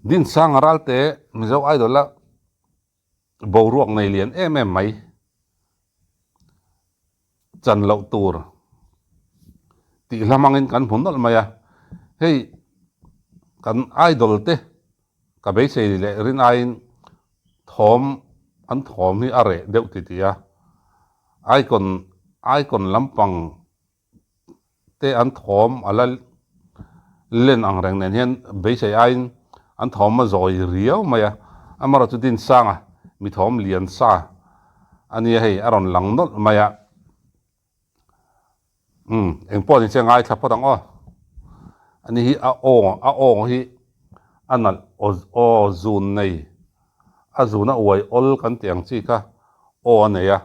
Dinsanga Ralte Mizo Idol a boruak nei lian em em mai chan loh tur tih hla hmangin kan hmu nawlh mai a, hei kan idol te ka beisei leh rin aiin thawm an thawm hi a reh deuh ti ti a, icon icon lampang te an thawm a la len ang reng nen hian beisei aiin an thawm a zawi riau mai a, amaherawhchu Dinsanga mi thawm lian sa a nia hei a rawn lang nawlh mai a, umm eng pawh ni che ngaithla phawt ang aw, ani hi a aw a aw hi a nalh aw aw zun nei a zun a uai awl kan tih ang chi kha aw a nei a.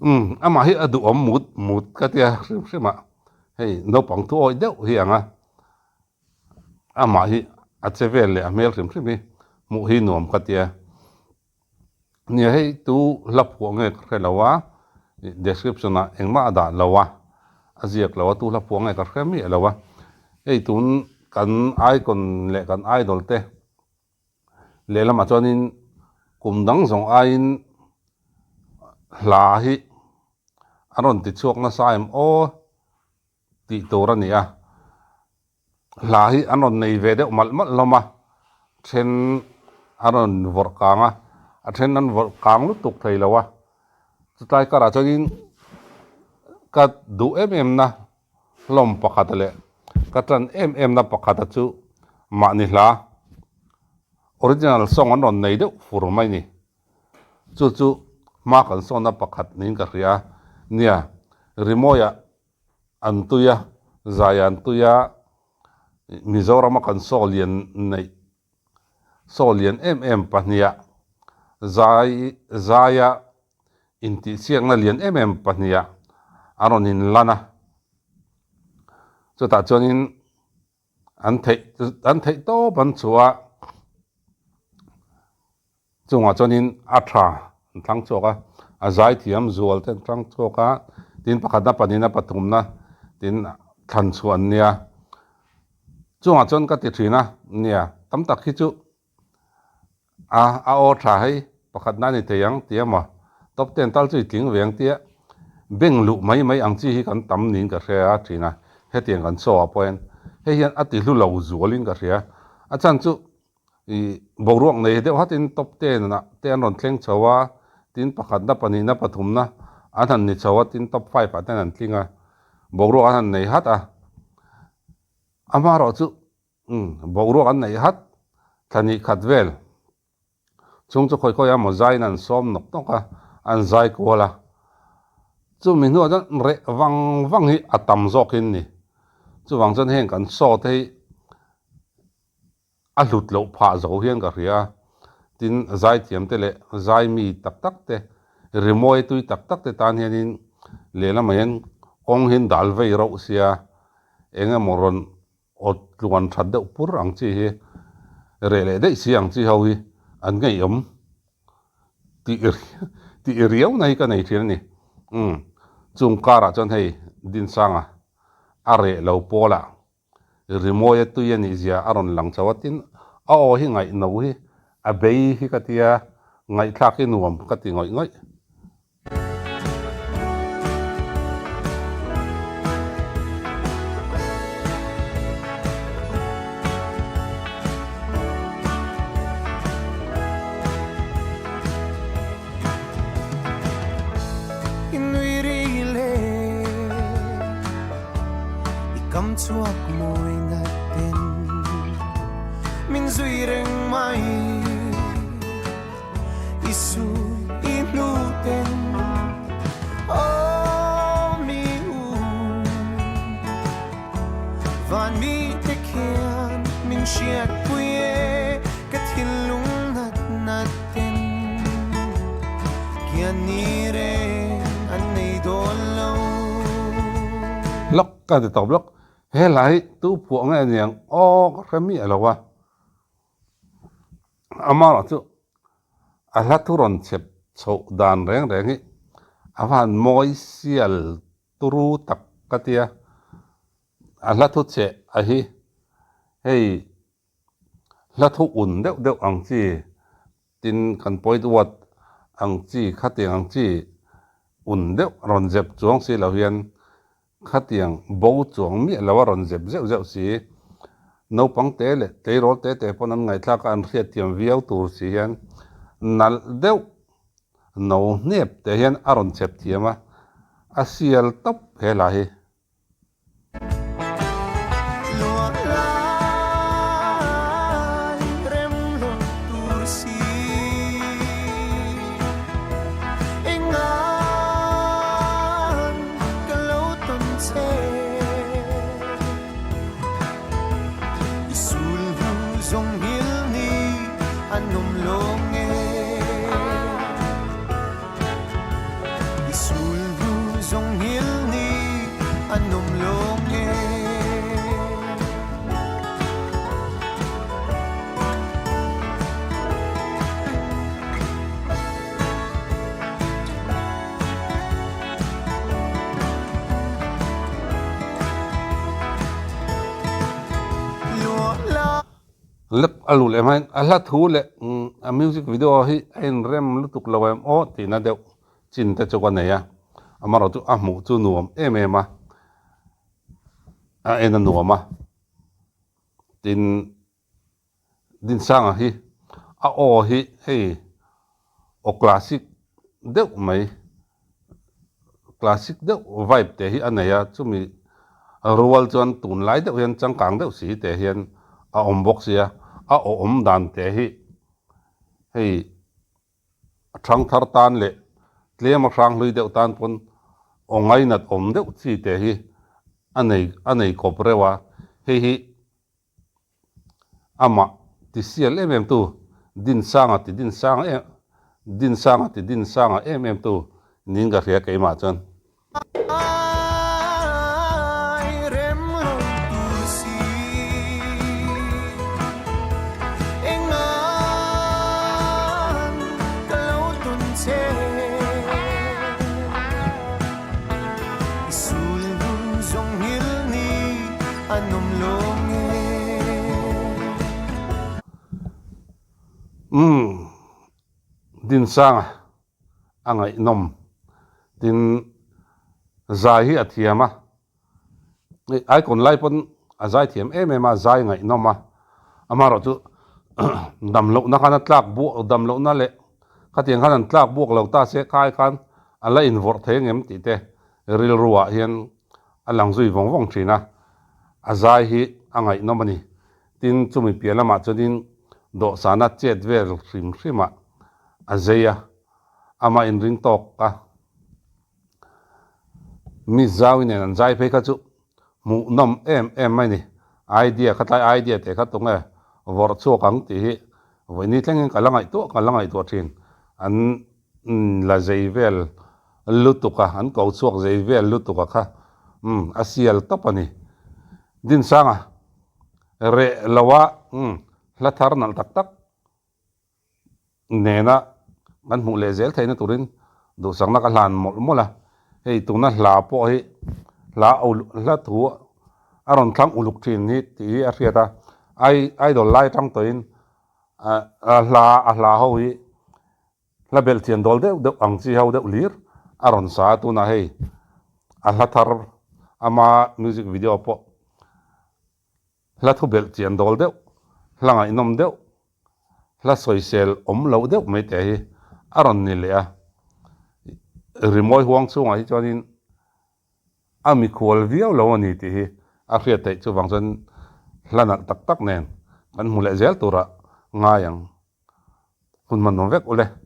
Umm amah hi a duhawm mut mut ka tia hrim hrim a, hei naupang thu awih deuh hi ang a, amah hi a che vel leh a hmel hrim hrim hi hmuh hi nuam ka tia. Nia hei tu hla phuah nge ka hre lo a, description ah engmah a dah lo a, a ziak lo a tu hla phuah nge ka hre miah lo a, hei tun kan icon leh kan idol te lehlamah chuanin kum dang zawng aiin hla hi a rawn ti chhuak nasa em aw tih tur a ni a. Hla hi an rawn nei ve deuh malh malh hlawm a, then an rawn vawrh kang a, a then an vawrh kang lutuk thei lo a, chutlai karah chuanin ka duh em em na hlawm pakhat leh ka tan em em na pakhata chu mahni hla original song an rawn nei deuh fur mai ni. Chu chu hma kan sawnna pakhat niin ka hria a, nia rimawiah an tui a, zai an tui a, Mizorama kan saw lian neih, saw lian em em pahniha zai zaia intihsiakna lian em em pahniha a rawn inlan a, chutah chuanin an theih an theih tawp an chhuah a, chungah chuanin a tha an thlang chhuak a, a zaithiam zual te an thlang chhuak a, tin pakhatna pahnihna pathumna tin thlan chhuah an nia, chungah chuan ka ti thin a nia tam tak hi chu A a aw tha hei, pakhatna a ni thei ang tia maw? Top ten tal chu i tling ve ang tia beng luh mai mai ang chi hi kan tam niin ka hria a thin a, hetiang kan show ah pawh hian hei hian a ti hlu lo zualin ka hria. A chhan chu i boruak nei deuh hatin top ten ah te an rawn thleng chho a, tin pakhatna pahnihna pathumna an han ni chho a, tin top five ah ten an tling a, boruak an han nei hat a, amaherawhchu Umm, boruak an neih hat, thla nih khat vel. Chung chu khawi khawi a maw zaiin an sawm nawk nawk a, an zai kual a. Chumi hnuah chuan reh vang vang hi a tam zawkin ni. Chuvang chuan heng kan saw te hi a hlut loh phah zo hian ka hria a. Tin, zaithiam te leh zaimi tak tak te, rimawi tui tak tak te tan hianin lehlamah hian kawng hi an dal vei rauh sia, eng emaw rawn Aw tluan that deuh pur ang chi hi reh leh daih si ang chi ho hi an ngeiawm tih tih riau na hi ka nei thin a ni. Umm chung karah chuan hei Dinsanga a reh lo pawlah rimawi a tui a nih zia a rawn lang chho a, tin a aw hi ngaihno hi a bei hi ka tia. Ngaihthlak hi nuam ka ti ngawih ngawih. I nui ri le i kam chhuak mawi nat ten min zui reng mai i su i hnu ten aw mi u van mi te khian min hriat pui e ka thinlung nat nat ten kian ni reng an nei dawn lo. Lawk ka ti tawp lawk. Helai tu phuah nge aniang aw ka hre miah lo a. Amaherawh chu a hla thu rawn chhep chhoh dan reng reng hi a va han mawi sial turu tak ka tia. A hla thu cheh a hi hei hla thu un deuh deuh ang chi tin kan point word ang chi khatiang ang chi un deuh rawn zep chuang si lo hian Khatiang bo chuang miah lo a rawn zep zeuh zeuh si. Naupang te leh tleirawl te te pawn an ngaihthlak a an hriatthiam viau tur si hian nalh deuh no hnep te hian a rawn chep thiam a, a sial tawp he hla hi. Luah lai rem lo tur si. Engan ka lo tawn che. I sul hnu zawng hil ni an awm lo nge. I sul hnu zawng hil ni an awm lo nge. Lep a luh leh hmain a hla thu leh a music video hi a inrem lutuk lo em aw tihna deuh chin te chu ka nei a, amaherawhchu a hmuh chu nuam em em a, a en a nuam a, tin. Dinsanga hi a aw hi hei aw classic deuh mai classic deuh vibe te hi a nei a chumi rual chuan tunlai deuh hian changkang deuh si te hian a awm bawk sia a aw awm dan te hi hei a thangthar tan leh tlem a hranghlui deuh tan pawn aw ngainat awm deuh chi te hi a nei a nei kawp reuh a hei hi. Amah ti sial em em tu, Dinsanga ti Dinsanga em Dinsanga ti Dinsanga em em tu niin ka hria keimah chuan. Umm Dinsanga a ngaihnawm tin zai hi a thiam a, icon lai pawn a zai thiam em em a, zai ngaihnawm a, amaherawhchu damlohna khan a tlak buak damlohna leh khatiang khan an tlak buak lo ta se khai khan a la invawrh thei angem tih te rilruah hian a lang zui vawng vawng thin a, a zai hi a ngaihnawm a ni. Tin, chumi piah lamah chuanin dawhsana chet vel hrim hrimah a zei a, amah inring tawk a. Mi zau nen an zai phei kha chu hmuhnawm em em mai ni. Idea kha tlai idea teh kha tunge vawrh chhuak ang tih hi vawiini thlengin ka la ngaihtuah ka la ngaihtuah thin. An la zei vel lutuk a, an ko chhuak zei vel lutuk a kha umm a sial tawp a ni. Dinsanga reh lo a umm hla thar nalh tak tak nena kan hmuh leh zel theihna turin duhsakna ka hlan mawlh mawlh a, hei tuna hla pawh hi hla hla thu a rawn thlang uluk thin hi tih hi a hriat a, idol lai atang tawhin a hla a hla ho hi. Hla belh thian dawl deuh deuh ang chi ho deuh hlir a rawn sa a, tunah hei a hla thar ama music video pawh hla thu belh chian dawl deuh, hla ngaihnawm deuh, hla sawisel awm loh deuh mai te hi a rawn ni leh a. Rimawi huang chhungah hi chuanin a mikhual viau lo a ni tih hi a hriat theih chuvang chuan hla nalh tak tak nen kan hmu leh zel turah ngai ang. Hun hman nuam vek ule.